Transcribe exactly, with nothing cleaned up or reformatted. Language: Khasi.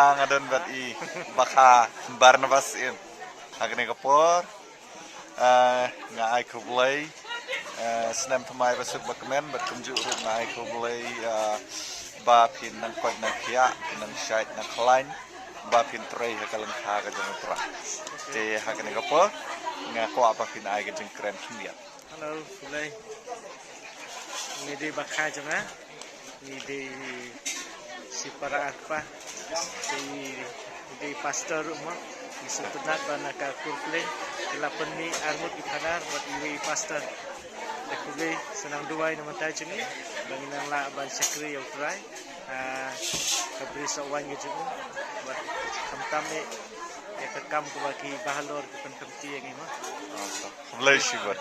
Nga don bad i Bakha Barnabas in. Ha kane ka por, eh, nga ai khublei, eh, snem thymmai ba suk ba kmen, bad kumjuh ruh nga ai khublei, eh, ba phin nang koit nang khiah, phin nang shait nang khlaiñ, ba phin trei ha ka lyngkha ka jong U Trai. Te ha kane ka por nga kwah ba phin ai ka jingkren khyndiat. Hello, khublei. Ngi dei Bakha jong nga. Ngi dei shi para kpa. Ngi dei pastor ruh mo. Ngi sngewtynnat ba na ka kur Klin ki la pynmih arngut ki phadar bad iwei i pastor. Te khublei, sa nang duwai na ka bynta jong ngi ba ngin nang lah ban shakri ïa U Trai. Ah, ka bri sohwaiñ ka jong u. Bad khamtam eh ïa ka kam kaba ki bahalor ki pynkhamti ïa ngi mo. Khublei shibun.